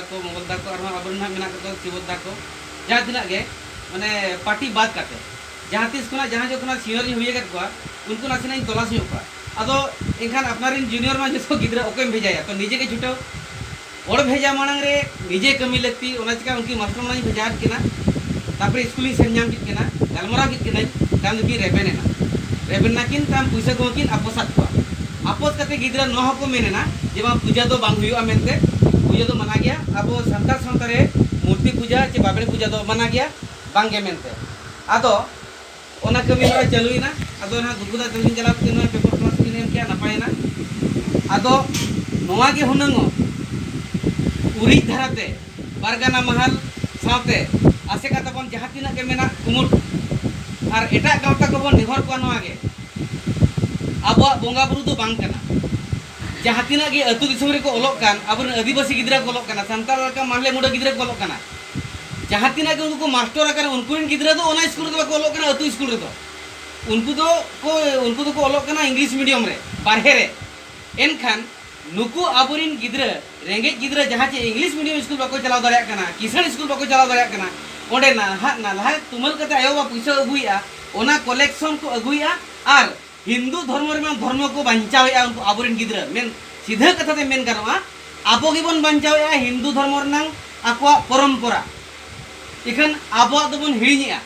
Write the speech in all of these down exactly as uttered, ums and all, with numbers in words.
ᱠᱚ, ᱢᱚᱝᱜᱚᱞ ᱫᱟ ᱠᱚ, ᱟᱨᱦᱚᱸ ᱟᱵᱚᱨᱮᱱ ᱦᱟᱸᱜ ᱢᱮᱱᱟᱜ ᱠᱟᱜ ᱠᱚᱣᱟ ᱥᱤᱵᱚᱫ ᱫᱟ ᱠᱚ, ᱡᱟᱦᱟᱸ ᱛᱤᱱᱟᱹᱜ ᱜᱮ, ᱢᱟᱱᱮ, ᱯᱟᱨᱴᱤ ᱵᱟᱫ ᱠᱟᱛᱮ, ᱡᱟᱦᱟᱸ ᱛᱤᱥ ᱠᱷᱚᱱᱟᱜ, ᱡᱟᱦᱟᱸ ᱡᱚᱠᱷᱚᱱᱟᱜ ᱥᱤᱭᱚᱨ ᱤᱧ ᱦᱩᱭ ᱟᱠᱟᱫ ᱠᱚᱣᱟ, ᱩᱱᱠᱩ ᱱᱟᱥᱮᱱᱟᱜ ᱤᱧ ᱛᱚᱞᱟᱥ ᱧᱚᱜ ᱠᱚᱣᱟ᱾ ᱟᱫᱚ ᱮᱱᱠᱷᱟᱱ ᱟᱯᱱᱟᱨ ᱨᱮᱱ ᱡᱩᱱᱤᱭᱚᱨ ᱢᱟ ᱡᱚᱛᱚ ᱜᱤᱫᱽᱨᱟᱹ ᱚᱠᱚᱭᱮᱢ ᱵᱷᱮᱡᱟᱭᱟ, ᱛᱚ ᱱᱤᱡᱮ ᱜᱮ ᱪᱷᱩᱴᱟᱹᱣ᱾ ᱦᱚᱲ ᱵᱷᱮᱡᱟ ᱢᱟᱲᱟᱝ ᱨᱮ ᱱᱤᱡᱮ ᱠᱟᱹᱢᱤ ᱞᱟᱹᱠᱛᱤ, ᱚᱱᱟ ᱪᱤᱠᱟ ᱩᱱᱠᱤᱱ ᱢᱟᱥᱴᱟᱨ ᱢᱟᱲᱟᱝ ᱤᱧ ᱵᱷᱮᱡᱟ ᱟᱫ ᱠᱤᱱᱟ, ᱛᱟᱨᱯᱚᱨᱮ ᱥᱠᱩᱞᱤᱧ ᱥᱮᱱ ᱧᱟᱢ ᱠᱮᱫ ᱠᱤᱱᱟ, ᱜᱟᱞᱢᱟᱨᱟᱣ ᱠᱮᱫ ᱠᱤᱱᱟᱹᱧ, ᱛᱟᱭᱚᱢ ᱫᱚᱠᱤᱱ ᱨᱮᱵᱮᱱ ᱮᱱᱟ᱾ ᱨᱮᱵᱮᱱ ᱱᱟᱠᱤᱱ, ᱛᱟᱭᱚᱢ ᱯᱩᱭᱥᱟᱹ ᱠᱚᱦᱚᱸ ᱠᱤᱱ ᱟᱯᱚᱥ ᱟᱫ ᱠᱚᱣᱟ᱾ ᱟᱯᱚᱥ ᱠᱟᱛᱮ ᱜᱤᱫᱽᱨᱟᱹ ᱱᱚᱣᱟ ᱦᱚᱸᱠᱚ ᱢᱮᱱ ᱮᱱᱟ ᱡᱮ, "ᱵᱟᱝ, ᱯᱩᱡᱟᱹ ᱫᱚ ᱵᱟᱝ ᱦᱩᱭᱩᱜᱼᱟ ᱢᱮᱱᱛᱮ, ᱯᱩᱡᱟᱹ ᱫᱚ ᱢᱟᱱᱟ ᱜᱮᱭᱟ, ᱟᱵᱚ ᱥᱟᱱᱛᱟᱲ ᱥᱟᱶᱛᱟ ᱨᱮ ᱢᱩᱨᱛᱤ ᱯᱩᱡᱟᱹ ᱪᱮ ᱵᱟᱵᱲᱮ ᱯᱩᱡᱟᱹ ᱫᱚ ᱢᱟᱱᱟ ᱜᱮᱭᱟ, ᱵᱟᱝ ᱜᱮ" ᱢᱮᱱᱛᱮ᱾ ᱟᱫᱚ ᱚᱱᱟ ᱠᱟᱹᱢᱤ ᱦᱚᱨᱟ ᱪᱟᱹᱞᱩᱭᱮᱱᱟ᱾ ᱟᱫᱚ ᱱᱟᱦᱟᱜ ᱜᱩᱜᱩ ᱫᱟ ᱛᱟᱹᱞᱤᱧ ᱪᱟᱞᱟᱣ ᱠᱟᱛᱮ ᱱᱚᱣᱟ ᱯᱮᱯᱟᱨ ᱯᱟᱥ ᱠᱤᱱ ᱮᱢ ᱠᱮᱜᱼᱟ, ᱱᱟᱯᱟᱭᱮᱱᱟ᱾ ᱟᱫᱚ ᱱᱚᱣᱟ ᱜᱮ ᱦᱩᱱᱟᱹᱝ ᱚᱜ ᱩᱨᱤᱡ ᱫᱷᱟᱨᱟᱛᱮ ᱯᱟᱨᱜᱟᱱᱟ ᱢᱟᱦᱟᱞ ᱥᱟᱶᱛᱮ ᱟᱥᱮᱠᱟ ᱛᱟᱵᱚᱱ ᱡᱟᱦᱟᱸ ᱛᱤᱱᱟᱹᱜ ᱜᱮ ᱢᱮᱱᱟᱜ ᱠᱩᱢᱩᱴ ᱟᱨ ᱮᱴᱟᱜ ᱜᱟᱶᱛᱟ ᱠᱚᱵᱚᱱ ᱱᱮᱦᱚᱨ ᱠᱚᱣᱟ ᱱᱚᱣᱟ ᱜᱮ, ᱟᱵᱚᱣᱟᱜ ᱵᱚᱸᱜᱟ ᱵᱩᱨᱩ ᱫᱚ ᱵᱟᱝ ᱠᱟᱱᱟ᱾ ᱡᱟᱦᱟᱸ ᱛᱤᱱᱟᱹᱜ ᱜᱮ ᱟᱹᱛᱩ ᱫᱤᱥᱚᱢ ᱨᱮᱠᱚ ᱚᱞᱚᱜ ᱠᱟᱱ, ᱟᱵᱚᱨᱮᱱ ᱟᱹᱫᱤᱵᱟᱹᱥᱤ ᱜᱤᱫᱽᱨᱟᱹ ᱠᱚ ᱚᱞᱚᱜ ᱠᱟᱱᱟ, ᱥᱟᱱᱛᱟᱲ ᱞᱮᱠᱟ ᱢᱟᱦᱞᱮ ᱢᱩᱰᱟᱹ ᱜᱤᱫᱽᱨᱟᱹ ᱠᱚ ᱚᱞᱚᱜ ᱠᱟᱱᱟ, ᱡᱟᱦᱟᱸ ᱛᱤᱱᱟᱹᱜ ᱜᱮ ᱩᱱᱠᱩ ᱠᱚ ᱢᱟᱥᱴᱚᱨ ᱟᱠᱟᱱᱟ, ᱩᱱᱠᱩ ᱨᱮᱱ ᱜᱤᱫᱽᱨᱟᱹ ᱫᱚ ᱚᱱᱟ ᱥᱠᱩᱞ ᱨᱮᱫᱚ ᱵᱟᱠᱚ ᱚᱞᱚᱜ ᱠᱟᱱᱟ, ᱟᱹᱛᱩ ᱥᱠᱩᱞ ᱨᱮᱫᱚ᱾ ᱩᱱᱠᱩ ᱫᱚ ᱠᱚ, ᱩᱱᱠᱩ ᱫᱚᱠᱚ ᱚᱞᱚᱜ ᱠᱟᱱᱟ ᱤᱝᱞᱤᱥ ᱢᱤᱰᱤᱭᱟᱢ ᱨᱮ, ᱵᱟᱨᱦᱮ ᱨᱮ᱾ ᱮᱱᱠᱷᱟᱱ ᱱᱩᱠᱩ ᱟᱵᱚᱨᱮᱱ ᱜᱤᱫᱽᱨᱟᱹ, ᱨᱮᱸᱜᱮᱡ ᱜᱤᱫᱽᱨᱟᱹ ᱡᱟᱦᱟᱸ ᱪᱮ ᱤᱝᱞᱤᱥ ᱢᱤᱰᱤᱭᱟᱢ ᱥᱠᱩᱞ ᱵᱟᱠᱚ ᱪᱟᱞᱟᱣ ᱫᱟᱲᱮᱭᱟᱜ ᱠᱟᱱᱟ, ᱠᱤᱥᱟᱹᱬ ᱥᱠᱩᱞ ᱵᱟᱠᱚ ᱪᱟᱞᱟᱣ ᱫᱟᱲᱮᱭᱟᱜ ᱠᱟᱱᱟ, ᱚᱸᱰᱮ ᱱᱟᱦᱟᱜ ᱱᱟᱞᱦᱟ ᱛᱩᱢᱟᱹᱞ ᱠᱟᱛᱮ ᱟᱭᱳᱼᱵᱟᱵᱟ ᱯᱩᱭᱥᱟᱹ ᱟᱹᱜᱩᱭᱮᱫᱼᱟ, ᱚᱱᱟ ᱠᱚᱞᱮᱠᱥᱚᱱ ᱠᱚ ᱟᱹᱜᱩᱭᱮᱫᱼᱟ ᱟᱨ ᱦᱤᱱᱫᱩ ᱫᱷᱚᱨᱢᱚ ᱨᱮᱱᱟᱜ ᱫᱷᱚᱨᱢᱚ ᱠᱚ ᱵᱟᱧᱪᱟᱣᱮᱫᱼᱟ ᱩᱱᱠᱩ ᱟᱵᱚᱨᱮᱱ ᱜᱤᱫᱽᱨᱟᱹ᱾ ᱢᱮᱱ ᱥᱤᱫᱷᱟᱹ ᱠᱟᱛᱷᱟ ᱛᱮ ᱢᱮᱱ ᱜᱟᱱᱚᱜᱼᱟ, ᱟᱵᱚ ᱜᱮᱵᱚᱱ ᱵᱟᱧᱪᱟᱣᱮᱫᱼᱟ ᱦᱤᱱᱫᱩ ᱫᱷᱚᱨᱢᱚ ᱨᱮᱱᱟᱜ ᱟᱠᱚᱣᱟᱜ ᱯᱚᱨᱚᱢᱯᱚᱨᱟ᱾ ᱤᱠᱷᱟᱹᱱ ᱟᱵᱚᱣᱟᱜ ᱫᱚᱵᱚᱱ ᱦᱤᱲᱤᱧᱮᱫᱼᱟ᱾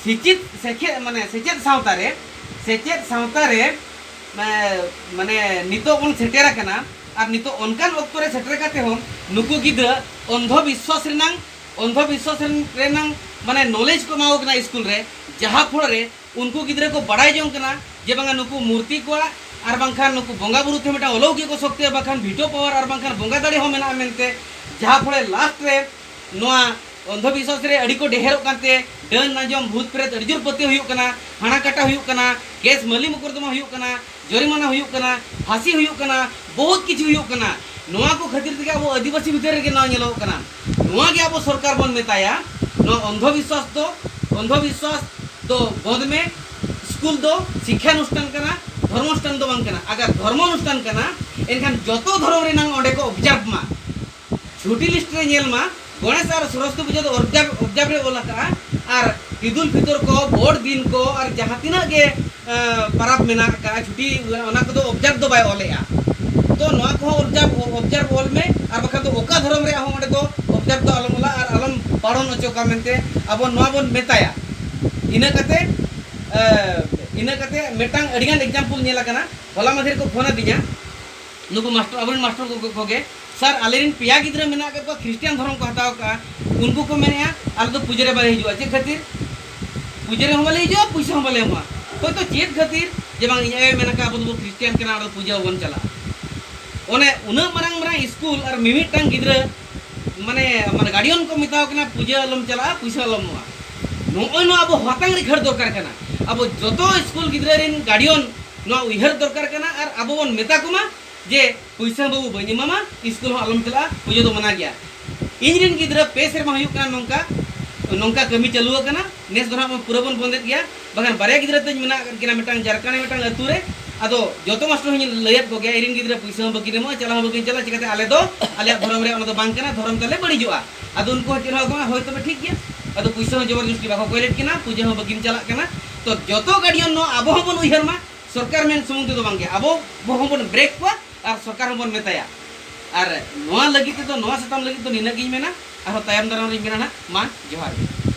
ᱥᱮᱪᱮᱫ, ᱥᱮᱪᱮᱫ, ᱢᱟᱱᱮ, ᱥᱮᱪᱮᱫ ᱥᱟᱶᱛᱟ ᱨᱮ, ᱥᱮᱪᱮᱫ ᱥᱟᱶᱛᱟ ᱨᱮ, ᱢᱟ-, ᱢᱟᱱᱮ, ᱱᱤᱛᱚᱜ ᱵᱚᱱ ᱥᱮᱴᱮᱨ ᱟᱠᱟᱱᱟ᱾ ᱟᱨ ᱱᱤᱛᱚᱜ ᱚᱱᱠᱟᱱ ᱚᱠᱛᱚ ᱨᱮ ᱥᱮᱴᱮᱨ ᱠᱟᱛᱮ ᱦᱚᱸ ᱱᱩᱠᱩ ᱜᱤᱫᱽᱨᱟᱹ ᱚᱱᱫᱷᱚ ᱵᱤᱥᱣᱟᱥ ᱨᱮᱱᱟᱝ, ᱚᱱᱫᱷᱚ ᱵᱤᱥᱣᱟᱥ ᱨᱮᱱᱟᱝ, ᱢᱟᱱᱮ, ᱱᱚᱞᱮᱡᱽ ᱠᱚ ᱮᱢᱟ ᱠᱚ ᱠᱟᱱᱟ ᱥᱠᱩᱞ ᱨᱮ, ᱡᱟᱦᱟᱸ ᱯᱷᱚᱲᱚ ᱨᱮ ᱩᱱᱠᱩ ᱜᱤᱫᱽᱨᱟᱹ ᱠᱚ ᱵᱟᱲᱟᱭ ᱡᱚᱝ ᱠᱟᱱᱟ ᱡᱮ ᱵᱟᱝᱟ ᱱᱩᱠᱩ ᱢᱩᱨᱛᱤ ᱠᱚᱣᱟᱜ ᱟᱨ ᱵᱟᱝᱠᱷᱟᱱ ᱱᱩᱠᱩ ᱵᱚᱸᱜᱟ ᱵᱩᱨᱩ ᱛᱮ ᱢᱤᱫᱴᱟᱝ ᱚᱞᱚᱠᱤᱭᱟᱹ ᱠᱚ ᱥᱚᱠᱛᱤᱭᱟ, ᱵᱟᱝᱠᱷᱟᱱ ᱵᱷᱤᱴᱳ ᱯᱟᱣᱟᱨ ᱟᱨ ᱵᱟᱝᱠᱷᱟᱱ ᱵᱚᱸᱜᱟ ᱫᱟᱲᱮ ᱦᱚᱸ ᱢᱮᱱᱟᱜᱼᱟ ᱢᱮᱱᱛᱮ, ᱡᱟᱦᱟᱸ ᱯᱷᱚᱲᱚ ᱨᱮ ᱞᱟᱥᱴ ᱨᱮ ᱱᱚᱣᱟ ᱚᱱᱫᱷᱚ ᱵᱤᱥᱣᱟᱥ ᱨᱮ ᱟᱹᱰᱤ ᱠᱚ ᱰᱮᱦᱮᱨᱚᱜ ᱠᱟᱱᱛᱮ, ᱰᱟᱹᱱ ᱟᱸᱡᱚᱢ, ᱵᱷᱩᱛ ᱯᱨᱮᱛ ᱟᱹᱰᱤ ᱡᱳᱨ ᱯᱟᱹᱛᱭᱟᱹᱣ ᱦᱩᱭᱩᱜ ᱠᱟᱱᱟ, ᱦᱟᱱᱟ ᱠᱟᱴᱟ ᱦᱩᱭᱩᱜ ᱠᱟᱱᱟ, ᱠᱮᱥ ᱢᱟᱹᱞᱤ ᱢᱚᱠᱚᱨᱫᱚᱢᱟ ᱦᱩᱭᱩᱜ ᱠᱟᱱᱟ, ᱡᱚᱨᱤᱢᱟᱱᱟ ᱦᱩᱭᱩᱜ ᱠᱟᱱᱟ, ᱯᱷᱟᱸᱥᱤ ᱦᱩᱭᱩᱜ ᱠᱟᱱᱟ, ᱵᱚᱦᱩᱛ ᱠᱤᱪᱷᱩ ᱦᱩᱭᱩᱜ ᱠᱟᱱᱟ᱾ ᱱᱚᱣᱟ ᱠᱚ ᱠᱷᱟᱹᱛᱤᱨ ᱛᱮᱜᱮ ᱟᱵᱚ ᱟᱹᱫᱤᱵᱟᱹᱥᱤ ᱵᱷᱤᱛᱟᱹᱨ ᱨᱮᱜᱮ ᱱᱚᱣᱟ ᱧᱮᱞᱚᱜ ᱠᱟᱱᱟ᱾ ᱱᱚᱣᱟ ᱜᱮ ᱟᱵᱚ ᱥᱚᱨᱠᱟᱨ ᱵᱚᱱ ᱢᱮᱛᱟᱭᱟ, ᱱᱚᱣᱟ ᱚᱱᱫᱷᱚ ᱵᱤᱥᱣᱟᱥ ᱫᱚ, ᱚᱱᱫᱷᱚ ᱵᱤᱥᱣᱟᱥ ᱫᱚ ᱵᱚᱸᱫᱽ ᱢᱮ, ᱥᱠᱩᱞ ᱫᱚ ᱥᱤᱠᱠᱷᱟ ᱚᱱᱩᱥᱴᱷᱟᱱ ᱠᱟᱱᱟ, ᱫᱷᱚᱨᱢᱚ ᱚᱱᱩᱥᱴᱷᱟᱱ ᱫᱚ ᱵᱟᱝ ᱠᱟᱱᱟ᱾ ᱟᱜᱟᱨ ᱫᱷᱚᱨᱢᱚ ᱚᱱᱩᱥᱴᱷᱟᱱ ᱠᱟᱱᱟ, ᱮᱱᱠᱷᱟᱱ ᱡᱚᱛᱚ ᱫᱷᱚᱨᱚᱢ ᱨᱮᱱᱟᱝ ᱚᱸᱰᱮ ᱠᱚ ᱚᱵᱡᱟᱨᱵᱷ ᱢᱟ᱾ ᱪᱷᱩᱴᱤ ᱞᱤᱥᱴ ᱨᱮ ᱧᱮᱞ ᱢᱟ, ᱜᱚᱬᱮᱥ ᱟᱨ ᱥᱚᱨᱚᱥᱚᱛᱤ ᱯᱩᱡᱟᱹ ᱫᱚ ᱚᱵᱡᱟᱨᱵᱷ ᱚᱵᱡᱟᱨᱵᱷ ᱨᱮ ᱚᱞ ᱟᱠᱟᱜᱼᱟ᱾ ᱟᱨ ᱤᱫᱩᱞ ᱯᱷᱤᱛᱚᱨ ᱠᱚ, ᱵᱚᱲ ᱫᱤᱱ ᱠᱚ, ᱟᱨ ᱡᱟᱦᱟᱸ ᱛᱤᱱᱟᱹᱜ ᱜᱮ ᱯᱟᱨᱟᱵᱽ ᱢᱮᱱᱟᱜ ᱟᱠᱟᱫᱼᱟ, ᱪᱷᱩᱴᱤ, ᱚᱱᱟ ᱠᱚᱫᱚ ᱚᱵᱡᱟᱨᱵᱷ ᱫᱚ ᱵᱟᱭ ᱚᱞᱮᱜᱼᱟ᱾ ᱛᱚ ᱱᱚᱣᱟ ᱠᱚᱦᱚᱸ ᱚᱵᱡᱟᱨᱵᱷ ᱚᱵᱡᱟᱨᱵᱷ ᱚᱞ ᱢᱮ, ᱟᱨ ᱵᱟᱠᱷᱟᱱ ᱫᱚ ᱚᱠᱟ ᱫᱷᱚᱨᱚᱢ ᱨᱮᱭᱟᱜ ᱦᱚᱸ ᱚᱸᱰᱮ ᱫᱚ ᱚᱵᱡᱟᱨᱵᱷ ᱫᱚ ᱟᱞᱚᱢ ᱚᱞᱟ ᱟᱨ ᱟᱞᱚᱢ ᱯᱟᱲᱚᱱ ᱦᱚᱪᱚ ᱠᱚᱣᱟ ᱢᱮᱱᱛᱮ ᱟᱵᱚ ᱱᱚᱣᱟ ᱵᱚᱱ ᱢᱮᱛᱟᱭᱟ᱾ ᱤᱱᱟᱹ ᱠᱟᱛᱮ ᱤᱱᱟᱹ ᱠᱟᱛᱮ ᱢᱤᱫᱴᱟᱝ ᱟᱹᱰᱤᱜᱟᱱ ᱮᱠᱡᱟᱢᱯᱚᱞ ᱧᱮᱞ ᱟᱠᱟᱱᱟ᱾ ᱦᱚᱞᱟ ᱢᱟᱫᱷᱮᱨ ᱠᱚ ᱯᱷᱳᱱ ᱟᱹᱫᱤᱧᱟ ᱱᱩᱠᱩ ᱢᱟᱥᱴᱟᱨ, ᱟᱵᱚᱨᱮᱱ ᱢᱟᱥᱴᱟᱨ ᱠᱚ ᱠᱚᱜᱮ, "ᱥᱟᱨ, ᱟᱞᱮᱨᱮᱱ ᱯᱮᱭᱟ ᱜᱤᱫᱽᱨᱟᱹ ᱢᱮᱱᱟᱜ ᱟᱠᱟᱫ ᱠᱚᱣᱟ, ᱠᱷᱨᱤᱥᱴᱤᱭᱟᱱ ᱫᱷᱚᱨᱚᱢ ᱠᱚ ᱦᱟᱛᱟᱣ ᱟᱠᱟᱫᱼᱟ, ᱩᱱᱠᱩ ᱠᱚ ᱢᱮᱱᱮᱫᱼᱟ ᱟᱞᱮ ᱫᱚ ᱯᱩᱡᱟᱹ ᱨᱮ ᱵᱟᱞᱮ ᱦᱤᱡᱩᱜᱼᱟ᱾ ᱪᱮᱫ ᱠᱷᱟᱹᱛᱤᱨ? ᱯᱩᱡᱟᱹ ᱨᱮᱦᱚᱸ ᱵᱟᱞᱮ ᱦᱤᱡᱩᱜᱼᱟ, ᱯᱩᱭᱥᱟᱹ ᱦᱚᱸ ᱵᱟᱞᱮ ᱮᱢᱚᱜᱼᱟ᱾ ᱦᱳᱭᱛᱳ ᱪᱮᱫ ᱠᱷᱟᱹᱛᱤᱨ ᱡᱮ ᱵᱟᱝ ᱤᱧ ᱟᱭᱳᱭ ᱢᱮᱱ ᱟᱠᱟᱫ ᱟᱵᱚ ᱫᱚᱵᱚ ᱠᱷᱨᱤᱥᱴᱤᱭᱟᱱ ᱠᱟᱱᱟ, ᱟᱫᱚ ᱯᱩᱡᱟᱹ ᱵᱟᱵᱚᱱ ᱪᱟᱞᱟᱜᱼᱟ?" ᱚᱱᱮ ᱩᱱᱟᱹᱜ ᱢᱟᱨᱟᱝ ᱢᱟᱨᱟᱝ ᱥᱠᱩᱞ ᱟᱨ ᱢᱤᱢᱤᱫᱴᱟᱝ ᱜᱤᱫᱽᱨᱟᱹ ᱢᱟᱱᱮ ᱢᱟᱱᱮ ᱜᱟᱨᱰᱤᱭᱟᱱ ᱠᱚ ᱢᱮᱛᱟᱣ ᱠᱟᱱᱟ ᱯᱩᱡᱟᱹ ᱟᱞᱚᱢ ᱪᱟᱞᱟᱜᱼᱟ, ᱯᱩᱭᱥᱟᱹ ᱟᱞᱚᱢ ᱮᱢᱚᱜᱼᱟ᱾ ᱱᱚᱜᱼᱚᱭ ᱱᱚᱣᱟ ᱟᱵᱚ ᱦᱟᱛᱟᱝ ᱨᱤᱠᱷᱟᱹᱲ ᱫᱚᱨᱠᱟᱨ ᱠᱟᱱᱟ᱾ ᱟᱵᱚ ᱡᱚᱛᱚ ᱥᱠᱩᱞ ᱜᱤᱫᱽᱨᱟᱹ ᱨᱮᱱ ᱜᱟᱨᱰᱤᱭᱟᱱ ᱱᱚᱣᱟ ᱩᱭᱦᱟᱹᱨ ᱫᱚᱨᱠᱟᱨ ᱠᱟᱱᱟ ᱟᱨ ᱟᱵᱚ ᱵᱚᱱ ᱢᱮᱛᱟ ᱠᱚᱢᱟ ᱡᱮ ᱯᱩᱭᱥᱟᱹ ᱵᱟᱹᱵᱩ ᱵᱟᱹᱧ ᱮᱢᱟᱢᱟ, ᱥᱠᱩᱞ ᱦᱚᱸ ᱟᱞᱚᱢ ᱪᱟᱞᱟᱜᱼᱟ, ᱯᱩᱡᱟᱹ ᱫᱚ ᱢᱟᱱᱟ ᱜᱮᱭᱟ᱾ ᱤᱧ ᱨᱮᱱ ᱜᱤᱫᱽᱨᱟᱹ ᱯᱮ ᱥᱮᱨᱢᱟ ᱦᱩᱭᱩᱜ ᱠᱟᱱᱟ ᱱᱚᱝᱠᱟ, ᱱᱚᱝᱠᱟ ᱠᱟᱹᱢᱤ ᱪᱟᱹᱞᱩ ᱟᱠᱟᱱᱟ᱾ ᱱᱮᱥ ᱫᱚ ᱱᱟᱦᱟᱜ ᱯᱩᱨᱟᱹ ᱵᱚᱱ ᱵᱚᱱᱫᱮᱫ ᱜᱮᱭᱟ, ᱵᱟᱠᱷᱟᱱ ᱵᱟᱨᱭᱟ ᱜᱤᱫᱽᱨᱟᱹ ᱛᱤᱧ ᱢᱮᱱᱟᱜ ᱟᱠᱟᱫ ᱠᱤᱱᱟ ᱢᱤᱫᱴᱟᱝ ᱡᱷᱟᱲᱠᱷᱚᱸᱰ ᱨᱮ ᱢᱤᱫᱴᱟᱝ ᱟᱹᱛᱩ ᱨᱮ᱾ ᱟᱫᱚ ᱡᱚᱛᱚ ᱢᱟᱥᱴᱟᱨ ᱦᱚᱸᱧ ᱞᱟᱹᱭᱟᱫ ᱠᱚᱜᱮᱭᱟ, ᱤᱧ ᱨᱮᱱ ᱜᱤᱫᱽᱨᱟᱹ ᱯᱩᱭᱥᱟᱹ ᱦᱚᱸ ᱵᱟᱹᱠᱤᱱ ᱮᱢᱚᱜᱼᱟ, ᱪᱟᱞᱟᱣ ᱦᱚᱸ ᱵᱟᱹᱠᱤᱱ ᱪᱟᱞᱟᱜᱼᱟ, ᱪᱤᱠᱟᱹᱛᱮ ᱟᱞᱮ ᱫᱚ ᱟᱞᱮᱭᱟᱜ ᱫᱷᱚᱨᱚᱢ ᱨᱮ ᱚᱱᱟ ᱫᱚ ᱵᱟᱝ ᱠᱟᱱᱟ, ᱫᱷᱚᱨᱚᱢ ᱛᱟᱞᱮ ᱵᱟᱹᱲᱤᱡᱚᱜᱼᱟ᱾ ᱟᱫᱚ ᱩᱱᱠᱩ ᱦᱚᱸ ᱪᱮᱫ ᱦᱚᱸ ᱵᱟᱝ, ᱦᱳᱭ ᱛᱚᱵᱮ ᱴᱷᱤᱠ ᱜᱮᱭᱟ᱾ ᱟᱫᱚ ᱯᱩᱭᱥᱟᱹ ᱦᱚᱸ ᱡᱚᱵᱚᱨ ᱡᱚᱥᱛᱤ ᱵᱟᱠᱚ ᱠᱚᱭ ᱞᱮᱫ ᱠᱤᱱᱟ, ᱯᱩᱡᱟᱹ ᱦᱚᱸ ᱵᱟᱹᱠᱤᱱ ᱪᱟᱞᱟᱜ ᱠᱟᱱᱟ᱾ ᱛᱚ ᱡᱚᱛᱚ ᱜᱟᱨᱰᱤᱭᱟᱱ ᱱᱚᱣᱟ ᱟᱵᱚ ᱦᱚᱸᱵᱚᱱ ᱩᱭᱦᱟᱹᱨ ᱢᱟ, ᱥᱚᱨᱠᱟᱨ ᱢᱮᱱ ᱥᱩᱢᱩᱝ ᱛᱮᱫᱚ ᱵᱟᱝᱜᱮ, ᱟᱵᱚ ᱦᱚᱸᱵᱚᱱ ᱵᱨᱮᱠ ᱠᱚᱣᱟ ᱟᱨ ᱥᱚᱨᱠᱟᱨ ᱦᱚᱸᱵᱚᱱ ᱢᱮᱛᱟᱭᱟ᱾ ᱟᱨ ᱱᱚᱣᱟ ᱞᱟᱹᱜᱤᱫ ᱛᱮᱫᱚ, ᱱᱚᱣᱟ ᱥᱟᱛᱟᱢ ᱞᱟᱹᱜᱤᱫ ᱫᱚ ᱱᱤᱱᱟᱹᱜ ᱜᱤᱧ ᱢᱮᱱᱟ, ᱟᱨᱦᱚᱸ ᱛᱟᱭᱚᱢ ᱫᱟᱨᱟᱢ ᱨᱤᱧ ᱢᱮᱱᱟ ᱱᱟᱦᱟᱜ᱾ ᱢᱟ ᱡᱚᱦᱟᱨ ᱜᱮ᱾